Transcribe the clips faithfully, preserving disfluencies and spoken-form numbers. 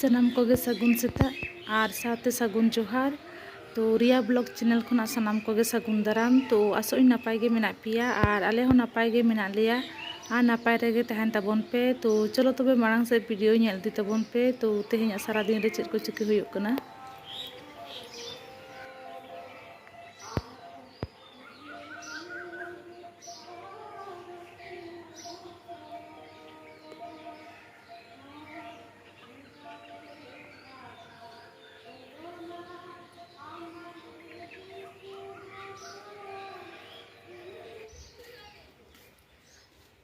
ᱥᱟᱱᱟᱢ ᱠᱚᱜᱮ ᱥᱟᱹᱜᱩᱱ ᱥᱮᱛᱟᱜ ᱟᱨ ᱥᱟᱶᱛᱮ ᱥᱟᱹᱜᱩᱱ ᱡᱚᱦᱟᱨ᱾ ᱛᱚ, ᱨᱤᱭᱟ ᱵᱞᱚᱜ ᱪᱮᱱᱮᱞ ᱠᱷᱚᱱᱟᱜ ᱥᱟᱱᱟᱢ ᱠᱚᱜᱮ ᱥᱟᱹᱜᱩᱱ ᱫᱟᱨᱟᱢ᱾ ᱛᱚ, ᱟᱥᱚᱜ ᱟᱹᱧ ᱱᱟᱯᱟᱭ ᱜᱮ ᱢᱮᱱᱟᱜ ᱯᱮᱭᱟ ᱟᱨ ᱟᱞᱮ ᱦᱚᱸ ᱱᱟᱯᱟᱭ ᱜᱮ ᱢᱮᱱᱟᱜ ᱞᱮᱭᱟ ᱟᱨ ᱱᱟᱯᱟᱭ ᱨᱮᱜᱮ ᱛᱟᱦᱮᱱ ᱛᱟᱵᱚᱱ ᱯᱮ᱾ ᱛᱚ, ᱪᱚᱞᱚ ᱛᱚᱵᱮ ᱢᱟᱲᱟᱝ ᱥᱮᱫ ᱵᱷᱤᱰᱤᱭᱳ ᱧᱮᱞ ᱤᱫᱤ ᱛᱟᱵᱚᱱ ᱯᱮ᱾ ᱛᱚ, ᱛᱮᱦᱮᱧᱟᱜ ᱥᱟᱨᱟ ᱫᱤᱱ ᱨᱮ ᱪᱮᱫ ᱠᱚ ᱪᱤᱠᱟᱹ ᱦᱩᱭᱩᱜ ᱠᱟᱱᱟ᱾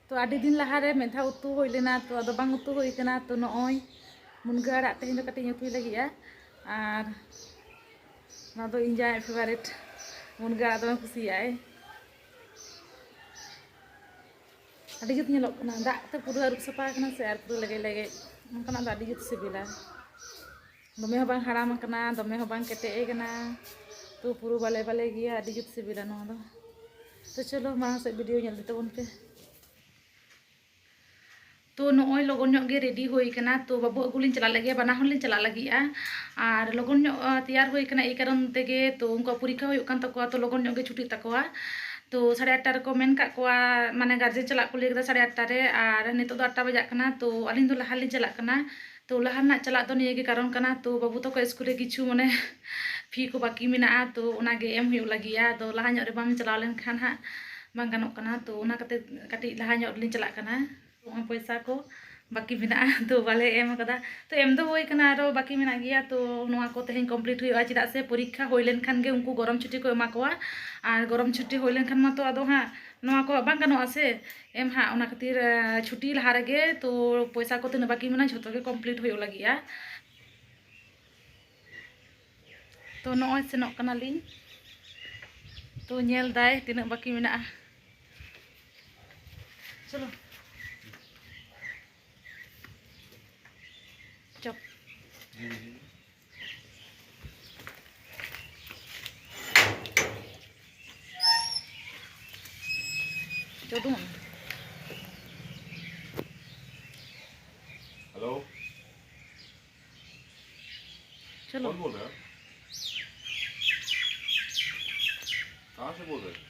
ᱛᱚ, ᱟᱹᱰᱤ ᱫᱤᱱ ᱞᱟᱦᱟᱨᱮ ᱢᱤᱫ ᱫᱷᱟᱣ ᱩᱛᱩ ᱦᱩᱭ ᱞᱮᱱᱟ, ᱛᱚ ᱟᱫᱚ ᱵᱟᱝ ᱩᱛᱩ ᱦᱩᱭ ᱠᱟᱱᱟ᱾ ᱛᱚ, ᱱᱚᱜᱼᱚᱭ ᱢᱩᱱᱜᱟᱹ ᱟᱲᱟᱜ ᱛᱮᱦᱮᱧ ᱫᱚ ᱠᱟᱹᱴᱤᱡ ᱤᱧ ᱩᱛᱩᱭ ᱞᱟᱹᱜᱤᱫᱼᱟ᱾ ᱟᱨ ᱱᱚᱣᱟ ᱫᱚ ᱤᱧ ᱡᱟᱶᱟᱭᱟᱜ ᱯᱷᱮᱵᱟᱨᱮᱴ, ᱢᱩᱱᱜᱟᱹ ᱟᱲᱟᱜ ᱫᱚᱢᱮ ᱠᱩᱥᱤᱭᱟᱜᱼᱟᱭ᱾ ᱟᱹᱰᱤ ᱡᱩᱛ ᱧᱮᱞᱚᱜ ᱠᱟᱱᱟ, ᱫᱟᱜ ᱛᱮ ᱯᱩᱨᱟᱹ ᱟᱹᱨᱩᱵ ᱥᱟᱯᱷᱟ ᱟᱠᱟᱱᱟ ᱥᱮ, ᱟᱨ ᱯᱩᱨᱟᱹ ᱞᱮᱜᱮᱡ ᱞᱮᱜᱮᱡ, ᱚᱱᱠᱟᱱᱟᱜ ᱫᱚ ᱟᱹᱰᱤ ᱡᱩᱛ ᱥᱤᱵᱤᱞᱟ᱾ ᱫᱚᱢᱮ ᱦᱚᱸ ᱵᱟᱝ ᱦᱟᱲᱟᱢ ᱟᱠᱟᱱᱟ, ᱫᱚᱢᱮ ᱦᱚᱸ ᱵᱟᱝ ᱠᱮᱴᱮᱡ ᱟᱠᱟᱱᱟ, ᱛᱚ ᱯᱩᱨᱟᱹ ᱵᱟᱞᱮ ᱵᱟᱞᱮ ᱜᱮᱭᱟ, ᱟᱹᱰᱤ ᱡᱩᱛ ᱥᱤᱵᱤᱞᱟ ᱱᱚᱣᱟ ᱫᱚ᱾ ᱛᱚ ᱪᱚᱞᱚ ᱢᱟᱲᱟᱝ ᱥᱮᱫ ᱵᱷᱤᱰᱤᱭᱳ ᱧᱮᱞ ᱤᱫᱤ ᱛᱟᱵᱚᱱ ᱯᱮ᱾ ᱛᱚ ᱱᱚᱜᱼᱚᱭ ᱞᱚᱜᱚᱱ ᱧᱚᱜ ᱜᱮ ᱨᱮᱰᱤ ᱦᱩᱭ ᱠᱟᱱᱟ, ᱛᱚ ᱵᱟᱹᱵᱩ ᱟᱹᱜᱩ ᱞᱤᱧ ᱪᱟᱞᱟᱜ ᱞᱟᱹᱜᱤᱫ, ᱵᱟᱱᱟ ᱦᱚᱲ ᱞᱤᱧ ᱪᱟᱞᱟᱜ ᱞᱟᱹᱜᱤᱫᱼᱟ᱾ ᱟᱨ ᱞᱚᱜᱚᱱ ᱧᱚᱜ, ᱟ, ᱛᱮᱭᱟᱨ ᱦᱩᱭ ᱠᱟᱱᱟ, ᱮᱭ ᱠᱟᱨᱚᱱ ᱛᱮᱜᱮ, ᱛᱚ ᱩᱱᱠᱩᱣᱟᱜ ᱯᱚᱨᱤᱠᱠᱷᱟ ᱦᱩᱭᱩᱜ ᱠᱟᱱ ᱛᱟᱠᱚᱣᱟ, ᱛᱚ ᱞᱚᱜᱚᱱ ᱧᱚᱜ ᱜᱮ ᱪᱷᱩᱴᱤᱜ ᱛᱟᱠᱚᱣᱟ᱾ ᱛᱚ ᱥᱟᱲᱮ ᱟᱴᱴᱟ ᱨᱮᱠᱚ ᱢᱮᱱ ᱠᱟᱜ ᱠᱚᱣᱟ, ᱢᱟᱱᱮ ᱜᱟᱨᱡᱮᱱ ᱪᱟᱞᱟᱜ ᱠᱚ ᱞᱟᱹᱭ ᱠᱟᱫᱟ ᱥᱟᱲᱮ ᱟᱴᱴᱟ ᱨᱮ, ᱟᱨ ᱱᱤᱛᱚᱜ ᱫᱚ ᱟᱴᱴᱟ ᱵᱟᱡᱟᱜ ᱠᱟᱱᱟ, ᱛᱚ ᱟᱹᱞᱤᱧ ᱫᱚ ᱞᱟᱦᱟ ᱞᱤᱧ ᱪᱟᱞᱟᱜ ᱠᱟᱱᱟ᱾ ᱛᱚ ᱞᱟᱦᱟ ᱨᱮᱱᱟᱜ ᱪᱟᱞᱟᱜ ᱫᱚ ᱱᱤᱭᱟᱹ ᱜᱮ ᱠᱟᱨᱚᱱ ᱠᱟᱱᱟ, ᱛᱚ ᱵᱟᱹᱵᱩ ᱛᱟᱠᱚ ᱥᱠᱩᱞ ᱨᱮ ᱠᱤᱪᱷᱩ ᱢᱟᱱᱮ ᱯᱷᱤ ᱠᱚ ᱵᱟᱹᱠᱤ ᱢᱮᱱᱟᱜᱼᱟ, ᱛᱚ ᱚᱱᱟᱜᱮ ᱮᱢ ᱦᱩᱭᱩᱜ ᱞᱟᱹᱜᱤᱫᱼᱟ᱾ ᱟᱫᱚ ᱞᱟᱦᱟ ᱧᱚᱜ ᱨᱮ ᱵᱟᱢ ᱪᱟᱞᱟᱣ ᱞᱮᱱᱠᱷᱟᱱ ᱦᱟᱸᱜ ᱵᱟᱝ ᱜᱟᱱᱚᱜ ᱠᱟᱱᱟ, ᱛᱚ ᱚᱱᱟ ᱠᱷᱟᱹᱛᱤᱨ ᱠᱟᱹᱴᱤᱡ ᱞᱟᱦᱟ ᱧᱚᱜ ᱨᱮᱞᱤᱧ ᱪᱟᱞᱟᱜ ᱠᱟᱱᱟ᱾ ᱱᱚᱜᱼᱚᱭ ᱯᱚᱭᱥᱟ ᱠᱚ ᱵᱟᱹᱠᱤ ᱢᱮᱱᱟᱜᱼᱟ, ᱛᱚ ᱵᱟᱞᱮ ᱮᱢ ᱠᱟᱫᱟ, ᱛᱚ ᱮᱢ ᱫᱚ ᱦᱩᱭ ᱠᱟᱱᱟ, ᱟᱨᱚ ᱵᱟᱹᱠᱤ ᱢᱮᱱᱟᱜ ᱜᱮᱭᱟ᱾ ᱛᱚ ᱱᱚᱣᱟ ᱠᱚ ᱛᱮᱦᱮᱧ ᱠᱚᱢᱯᱞᱤᱴ ᱦᱩᱭᱩᱜᱼᱟ, ᱪᱮᱫᱟᱜ ᱥᱮ ᱯᱚᱨᱤᱠᱠᱷᱟ ᱦᱩᱭ ᱞᱮᱱᱠᱷᱟᱱ ᱜᱮ ᱩᱱᱠᱩ ᱜᱚᱨᱚᱢ ᱪᱷᱩᱴᱤ ᱠᱚ ᱮᱢᱟ ᱠᱚᱣᱟ, ᱟᱨ ᱜᱚᱨᱚᱢ ᱪᱷᱩᱴᱤ ᱦᱩᱭ ᱞᱮᱱᱠᱷᱟᱱ ᱢᱟᱛᱚ ᱟᱫᱚ ᱦᱟᱸᱜ ᱱᱚᱣᱟ ᱠᱚ ᱵᱟᱝ ᱜᱟᱱᱚᱜᱼᱟ ᱥᱮ ᱮᱢ ᱦᱟᱸᱜ᱾ ᱚᱱᱟ ᱠᱷᱟᱹᱛᱤᱨ, ᱟᱸ, ᱪᱷᱩᱴᱤ ᱞᱟᱦᱟ ᱨᱮᱜᱮ ᱛᱚ ᱯᱚᱭᱥᱟ ᱠᱚ ᱛᱤᱱᱟᱹᱜ ᱵᱟᱹᱠᱤ ᱢᱮᱱᱟᱜᱼᱟ, ᱡᱷᱚᱛᱚ ᱜᱮ ᱠᱚᱢᱯᱞᱤᱴ ᱦᱩᱭᱩᱜ ᱞᱟᱹᱜᱤᱫᱼᱟ᱾ ᱛᱚ ᱱᱚᱜᱼᱚᱭ ᱥᱮᱱᱚᱜ ᱠᱟᱱᱟᱞᱤᱧ, ᱛᱚ ᱧᱮᱞ ᱫᱟᱭ ᱛᱤᱱᱟᱹᱜ ᱵᱟᱹᱠᱤ ᱢᱮᱱᱟᱜᱼᱟ᱾ ᱪᱚᱞᱚ᱾ ᱪᱚᱯ᱾ ᱪᱚᱫᱩᱱ᱾ ᱦᱮᱞᱳ᱾ ᱪᱚᱞᱚ᱾ कौन बोल रहा है? कहाँ से बोल रहे हैं?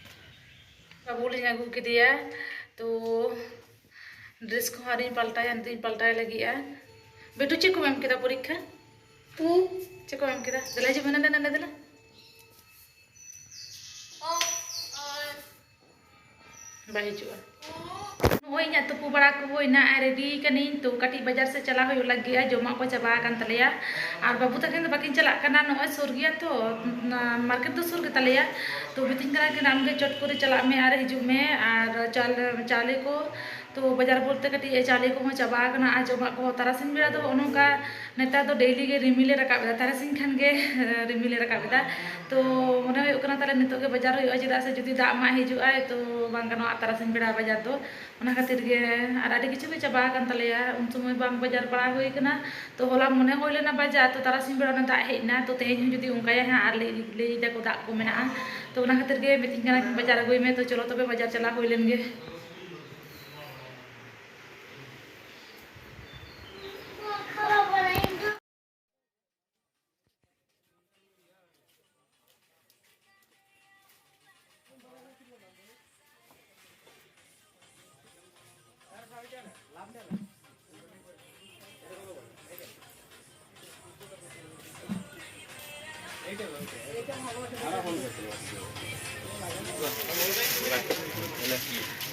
ᱵᱟᱹᱵᱩ ᱞᱤᱧ ᱟᱹᱜᱩ ᱠᱮᱫᱮᱭᱟ, ᱛᱚ ᱰᱨᱮᱥ ᱠᱚᱦᱚᱸ ᱟᱹᱣᱨᱤᱧ ᱯᱟᱞᱴᱟᱭᱟ, ᱱᱤᱛᱚᱜ ᱤᱧ ᱯᱟᱞᱴᱟᱭ ᱞᱟᱹᱜᱤᱫᱼᱟ᱾ ᱵᱮᱴᱩ, ᱪᱮᱫ ᱠᱚᱢ ᱮᱢ ᱠᱮᱫᱟ ᱯᱚᱨᱤᱠᱠᱷᱟ? ᱦᱩᱸ᱾ ᱪᱮᱫ ᱠᱚᱢ ᱮᱢ ᱠᱮᱫᱟ? ᱫᱮᱞᱟ ᱦᱤᱡᱩᱜ ᱢᱮ, ᱱᱚᱰᱮ, ᱱᱚᱰᱮ, ᱫᱮᱞᱟ᱾ ᱵᱟᱭ ᱦᱤᱡᱩᱜᱼᱟ᱾ ᱱᱚᱜᱼᱚᱭ ᱤᱧᱟᱹᱜ ᱛᱩᱯᱩ ᱵᱟᱲᱟ ᱠᱚ ᱦᱩᱭᱱᱟ ᱟᱨ ᱨᱮᱰᱤ ᱠᱟᱹᱱᱟᱹᱧ᱾ ᱛᱚ ᱠᱟᱹᱴᱤᱡ ᱵᱟᱡᱟᱨ ᱥᱮᱫ ᱪᱟᱞᱟᱣ ᱦᱩᱭᱩᱜ ᱞᱟᱹᱜᱤᱫᱼᱟ, ᱡᱚᱢᱟᱜ ᱠᱚ ᱪᱟᱵᱟ ᱟᱠᱟᱱ ᱛᱟᱞᱮᱭᱟ᱾ ᱟᱨ ᱵᱟᱹᱵᱩ ᱛᱟᱹᱠᱤᱱ ᱫᱚ ᱵᱟᱹᱠᱤᱱ ᱪᱟᱞᱟᱜ ᱠᱟᱱᱟ, ᱱᱚᱜᱼᱚᱭ ᱥᱩᱨ ᱜᱮᱭᱟ ᱛᱚ, ᱚᱱᱟ ᱢᱟᱨᱠᱮᱴ ᱫᱚ ᱥᱩᱨ ᱜᱮᱛᱟᱞᱮᱭᱟ᱾ ᱛᱚ ᱢᱤᱛᱟᱹᱧ ᱠᱟᱱᱟ ᱠᱤᱱ, "ᱟᱢᱜᱮ ᱪᱚᱴ ᱠᱚᱨᱮ ᱪᱟᱞᱟᱜ ᱢᱮ ᱟᱨ ᱦᱤᱡᱩᱜ ᱢᱮ ᱟᱨ ᱪᱟᱣᱞᱮ, ᱪᱟᱣᱞᱮ ᱠᱚ", ᱛᱚ ᱵᱟᱡᱟᱨ ᱵᱚᱞᱛᱮ ᱠᱟᱹᱴᱤᱡ ᱪᱟᱣᱞᱮ ᱠᱚᱦᱚᱸ ᱪᱟᱵᱟ ᱟᱠᱟᱱᱟ ᱟᱨ ᱡᱚᱢᱟᱜ ᱠᱚᱦᱚᱸ᱾ ᱛᱟᱨᱟᱥᱤᱧ ᱵᱮᱲᱟ ᱫᱚ ᱱᱚᱜᱼᱚ ᱱᱚᱝᱠᱟ ᱱᱮᱛᱟᱨ ᱫᱚ ᱰᱮᱞᱤ ᱜᱮ ᱨᱤᱢᱤᱞᱮ ᱨᱟᱠᱟᱵ ᱮᱫᱟ, ᱛᱟᱨᱟᱥᱤᱧ ᱠᱷᱟᱱ ᱜᱮ ᱨᱤᱢᱤᱞᱮ ᱨᱟᱠᱟᱵ ᱮᱫᱟ᱾ ᱛᱚ ᱢᱚᱱᱮ ᱦᱩᱭᱩᱜ ᱠᱟᱱᱟ ᱛᱟᱦᱞᱮ ᱱᱤᱛᱚᱜ ᱜᱮ ᱵᱟᱡᱟᱨ ᱦᱩᱭᱩᱜᱼᱟ, ᱪᱮᱫᱟᱜ ᱥᱮ ᱡᱩᱫᱤ ᱫᱟᱜ ᱢᱟᱜ ᱦᱤᱡᱩᱜᱼᱟᱭ ᱛᱚ ᱵᱟᱝ ᱜᱟᱱᱚᱜᱼᱟ ᱛᱟᱨᱟᱥᱤᱧ ᱵᱮᱲᱟ ᱵᱟᱡᱟᱨ ᱫᱚ᱾ ᱚᱱᱟ ᱠᱷᱟᱹᱛᱤᱨ ᱜᱮ ᱟᱨ ᱟᱹᱰᱤ ᱠᱤᱪᱷᱩ ᱜᱮ ᱪᱟᱵᱟ ᱟᱠᱟᱱ ᱛᱟᱞᱮᱭᱟ, ᱩᱱ ᱥᱚᱢᱚᱭ ᱵᱟᱝ ᱵᱟᱡᱟᱨ ᱵᱟᱲᱟ ᱦᱩᱭ ᱠᱟᱱᱟ᱾ ᱛᱚ ᱦᱚᱞᱟ ᱢᱚᱱᱮ ᱦᱩᱭ ᱞᱮᱱᱟ ᱵᱟᱡᱟᱨ, ᱛᱚ ᱛᱟᱨᱟᱥᱤᱧ ᱵᱮᱲᱟ ᱚᱱᱟ ᱫᱟᱜ ᱦᱮᱡ ᱮᱱᱟ᱾ ᱛᱚ ᱛᱮᱦᱮᱧ ᱦᱚᱸ ᱡᱩᱫᱤ ᱚᱱᱠᱟᱭᱟ ᱦᱟᱸᱜ ᱟᱨ ᱞᱟᱹᱭ, ᱞᱟᱹᱭ ᱫᱟᱠᱚ ᱫᱟᱜ ᱠᱚ ᱢᱮᱱᱟᱜᱼᱟ, ᱛᱚ ᱚᱱᱟ ᱠᱷᱟᱹᱛᱤᱨ ᱜᱮ ᱢᱤᱛᱟᱹᱧ ᱠᱟᱱᱟ ᱠᱤᱱ ᱵᱟᱡᱟᱨ ᱟᱹᱜᱩᱭ ᱢᱮ᱾ ᱛᱚ ᱪᱚᱞᱚ ᱛᱚᱵᱮ ᱵᱟᱡᱟᱨ ᱪᱟᱞᱟᱣ ᱦᱩᱭ ᱞᱮᱱ ᱜᱮ᱾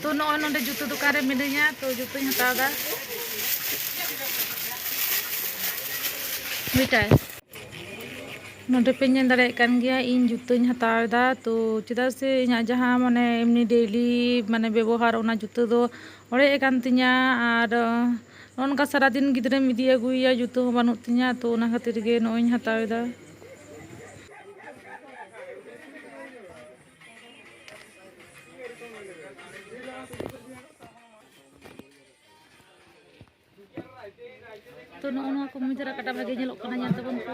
ᱛᱚ ᱱᱚᱜᱼᱚᱭ ᱱᱚᱰᱮ ᱡᱩᱛᱟᱹ ᱫᱚᱠᱟᱱ ᱨᱮ ᱢᱤᱱᱟᱹᱧᱟ, ᱛᱚ ᱡᱩᱛᱟᱹᱧ ᱦᱟᱛᱟᱣ ᱮᱫᱟ᱾ ᱢᱤᱫᱴᱟᱝ ᱱᱚᱰᱮ ᱯᱮ ᱧᱮᱞ ᱫᱟᱲᱮᱭᱟᱜ ᱠᱟᱱ ᱜᱮᱭᱟ, ᱤᱧ ᱡᱩᱛᱟᱹᱧ ᱦᱟᱛᱟᱣ ᱮᱫᱟ᱾ ᱛᱚ ᱪᱮᱫᱟᱜ ᱥᱮ ᱤᱧᱟᱹᱜ ᱡᱟᱦᱟᱸ ᱢᱟᱱᱮ ᱮᱢᱱᱤ ᱰᱮᱞᱤ ᱢᱟᱱᱮ ᱵᱮᱵᱚᱦᱟᱨ, ᱚᱱᱟ ᱡᱩᱛᱟᱹ ᱫᱚ ᱚᱲᱮᱡ ᱟᱠᱟᱱ ᱛᱤᱧᱟ᱾ ᱟᱨ ᱱᱚᱜᱼᱚ ᱱᱚᱝᱠᱟ ᱥᱟᱨᱟᱫᱤᱱ ᱜᱤᱫᱽᱨᱟᱹᱢ ᱤᱫᱤ ᱟᱹᱜᱩᱭᱮᱭᱟ, ᱡᱩᱛᱟᱹ ᱦᱚᱸ ᱵᱟᱹᱱᱩᱜ ᱛᱤᱧᱟ᱾ ᱛᱚ ᱚᱱᱟ ᱠᱷᱟᱹᱛᱤᱨ ᱜᱮ ᱱᱚᱜᱼᱚᱭ ᱤᱧ ᱦᱟᱛᱟᱣ ᱮᱫᱟ᱾ ᱛᱚ ᱱᱚᱜᱼᱚ ᱱᱚᱣᱟ ᱠᱚ ᱢᱚᱡᱽ ᱫᱷᱟᱨᱟ ᱠᱟᱴᱟ ᱵᱷᱟᱜᱮ ᱧᱮᱞᱚᱜ ᱠᱟᱱᱟ, ᱧᱮᱞ ᱛᱟᱵᱚᱱ ᱯᱮ᱾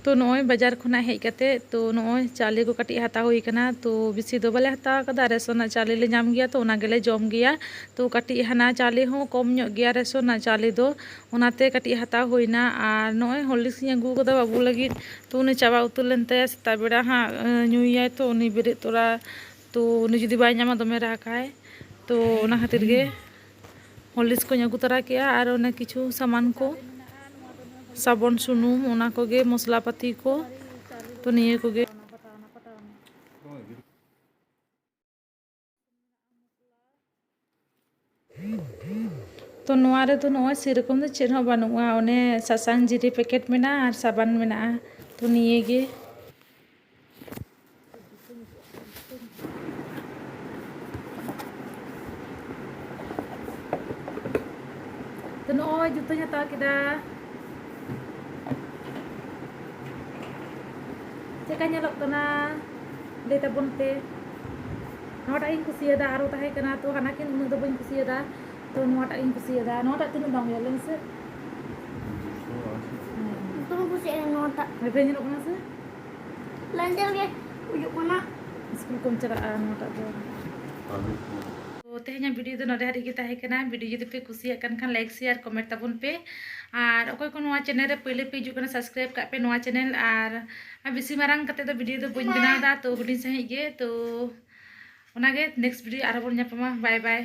ᱛᱚ ᱱᱚᱜᱼᱚᱭ ᱵᱟᱡᱟᱨ ᱠᱷᱚᱱᱟᱜ ᱦᱮᱡ ᱠᱟᱛᱮ, ᱛᱚ ᱱᱚᱜᱼᱚᱭ ᱪᱟᱣᱞᱮ ᱠᱚ ᱠᱟᱹᱴᱤᱡ ᱦᱟᱛᱟᱣ ᱦᱩᱭ ᱠᱟᱱᱟ᱾ ᱛᱚ ᱵᱮᱥᱤ ᱫᱚ ᱵᱟᱞᱮ ᱦᱟᱛᱟᱣ ᱠᱟᱫᱟ, ᱨᱮᱥᱚᱱ ᱨᱮᱱᱟᱜ ᱪᱟᱣᱞᱮ ᱞᱮ ᱧᱟᱢ ᱜᱮᱭᱟ, ᱛᱚ ᱚᱱᱟ ᱜᱮᱞᱮ ᱡᱚᱢ ᱜᱮᱭᱟ᱾ ᱛᱚ ᱠᱟᱹᱴᱤᱡ ᱦᱟᱱᱟ ᱪᱟᱣᱞᱮ ᱦᱚᱸ ᱠᱚᱢ ᱧᱚᱜ ᱜᱮᱭᱟ ᱨᱮᱥᱚᱱ ᱨᱮᱱᱟᱜ ᱪᱟᱣᱞᱮ ᱫᱚ, ᱚᱱᱟᱛᱮ ᱠᱟᱹᱴᱤᱡ ᱦᱟᱛᱟᱣ ᱦᱩᱭᱱᱟ᱾ ᱟᱨ ᱱᱚᱜᱼᱚᱭ ᱦᱚᱨᱞᱤᱠᱥ ᱤᱧ ᱟᱹᱜᱩ ᱠᱟᱫᱟ ᱵᱟᱹᱵᱩ ᱞᱟᱹᱜᱤᱫ, ᱛᱚ ᱩᱱᱤ ᱪᱟᱵᱟ ᱩᱛᱟᱹᱨ ᱞᱮᱱ ᱛᱟᱭᱟ᱾ ᱥᱮᱛᱟᱜ ᱵᱮᱲᱟ ᱦᱟᱸᱜ ᱮ, ᱧᱩᱭᱟᱭ, ᱛᱚ ᱩᱱᱤ ᱵᱮᱨᱮᱫ ᱛᱚᱨᱟ, ᱛᱚ ᱩᱱᱤ ᱡᱩᱫᱤ ᱵᱟᱭ ᱧᱟᱢᱟ ᱫᱚᱢᱮ ᱨᱟᱜᱟᱭ᱾ ᱛᱚ ᱚᱱᱟ ᱠᱷᱟᱹᱛᱤᱨ ᱜᱮ ᱦᱚᱨᱞᱤᱠᱥ ᱠᱚᱧ ᱟᱹᱜᱩ ᱛᱚᱨᱟ ᱠᱮᱜᱼᱟ, ᱟᱨ ᱚᱱᱮ ᱠᱤᱪᱷᱩ ᱥᱟᱢᱟᱱ ᱠᱚ, ᱥᱟᱵᱚᱱ, ᱥᱩᱱᱩᱢ, ᱚᱱᱟ ᱠᱚᱜᱮ, ᱢᱚᱥᱞᱟ ᱯᱟᱹᱛᱤ ᱠᱚ, ᱛᱚ ᱱᱤᱭᱟᱹ ᱠᱚᱜᱮ᱾ ᱛᱚ ᱱᱚᱣᱟ ᱨᱮᱫᱚ ᱱᱚᱜᱼᱚᱭ ᱥᱮᱨᱚᱠᱚᱢ ᱫᱚ ᱪᱮᱫ ᱦᱚᱸ ᱵᱟᱹᱱᱩᱜᱼᱟ, ᱚᱱᱮ ᱥᱟᱥᱟᱝ ᱡᱤᱨᱤ ᱯᱮᱠᱮᱴ ᱢᱮᱱᱟᱜᱼᱟ ᱟᱨ ᱥᱟᱵᱟᱱ ᱢᱮᱱᱟᱜᱼᱟ, ᱛᱚ ᱱᱤᱭᱟᱹ ᱜᱮ᱾ ᱛᱚ ᱱᱚᱜᱼᱚᱭ ᱡᱩᱛᱟᱹᱧ ᱦᱟᱛᱟᱣ ᱠᱮᱫᱟ᱾ ᱪᱮᱫᱠᱟ ᱧᱮᱞᱚᱜ ᱠᱟᱱᱟ? ᱞᱟᱹᱭ ᱛᱟᱵᱚᱱ ᱯᱮ᱾ ᱱᱚᱣᱟᱴᱟᱜ ᱤᱧ ᱠᱩᱥᱤᱭᱟᱫᱟ, ᱟᱨᱚ ᱛᱟᱦᱮᱸ ᱠᱟᱱᱟ, ᱛᱚ ᱦᱟᱱᱟ ᱠᱤᱱ ᱩᱱᱟᱹᱜ ᱫᱚ ᱵᱟᱹᱧ ᱠᱩᱥᱤᱭᱟᱫᱟ, ᱛᱚ ᱱᱚᱣᱟᱴᱟᱜ ᱤᱧ ᱠᱩᱥᱤᱭᱟᱫᱟ᱾ ᱱᱚᱣᱟᱴᱟᱜ ᱛᱤᱱᱟᱹᱜ ᱫᱟᱢ ᱦᱩᱭᱩᱜᱼᱟ, ᱞᱟᱹᱭ ᱢᱮᱥᱮ? ᱫᱚᱢᱮ ᱠᱩᱥᱤᱭᱟᱜᱼᱟ ᱱᱚᱣᱟᱴᱟᱜ᱾ ᱦᱮᱸᱫᱮ ᱧᱮᱞᱚᱜ ᱠᱟᱱᱟ ᱥᱮ? ᱞᱮᱸᱡᱮᱨ ᱜᱮ ᱵᱩᱡᱩᱜ ᱠᱟᱱᱟ᱾ ᱥᱠᱩᱞ ᱠᱚᱢ ᱪᱟᱞᱟᱜᱼᱟ ᱱᱚᱣᱟᱴᱟᱜ ᱫᱚ᱾ ᱛᱚ ᱛᱮᱦᱮᱧᱟᱜ ᱵᱷᱤᱰᱤᱭᱳ ᱫᱚ ᱱᱚᱰᱮ ᱦᱟᱹᱨᱤᱡ ᱜᱮ ᱛᱟᱦᱮᱸ ᱠᱟᱱᱟ᱾ ᱵᱷᱤᱰᱤᱭᱳ ᱡᱩᱫᱤ ᱯᱮ ᱠᱩᱥᱤᱭᱟᱜ ᱠᱟᱱ ᱠᱷᱟᱱ, ᱞᱟᱭᱤᱠ, ᱥᱮᱭᱟᱨ, ᱠᱚᱢᱮᱱᱴ ᱛᱟᱵᱚᱱ ᱯᱮ᱾ ᱟᱨ ᱚᱠᱚᱭ ᱠᱚ ᱱᱚᱣᱟ ᱪᱮᱱᱮᱞ ᱨᱮ ᱯᱳᱭᱞᱳ ᱯᱮ ᱦᱤᱡᱩᱜ ᱠᱟᱱᱟ, ᱥᱟᱵᱥᱠᱨᱟᱭᱤᱵᱽ ᱠᱟᱜ ᱯᱮ ᱱᱚᱣᱟ ᱪᱮᱱᱮᱞ᱾ ᱟᱨ ᱵᱮᱥᱤ ᱢᱟᱨᱟᱝ ᱠᱟᱛᱮ ᱫᱚ ᱵᱷᱤᱰᱤᱭᱳ ᱫᱚ ᱵᱟᱹᱧ ᱵᱮᱱᱟᱣ ᱮᱫᱟ, ᱛᱚ ᱦᱩᱰᱤᱧ ᱥᱟᱺᱦᱤᱡ ᱜᱮ᱾ ᱛᱚ ᱚᱱᱟᱜᱮ, ᱱᱮᱠᱥᱴ ᱵᱷᱤᱰᱤᱭᱳ ᱟᱨᱦᱚᱸ ᱵᱚᱱ ᱧᱟᱯᱟᱢᱟ᱾ ᱵᱟᱭ ᱵᱟᱭ᱾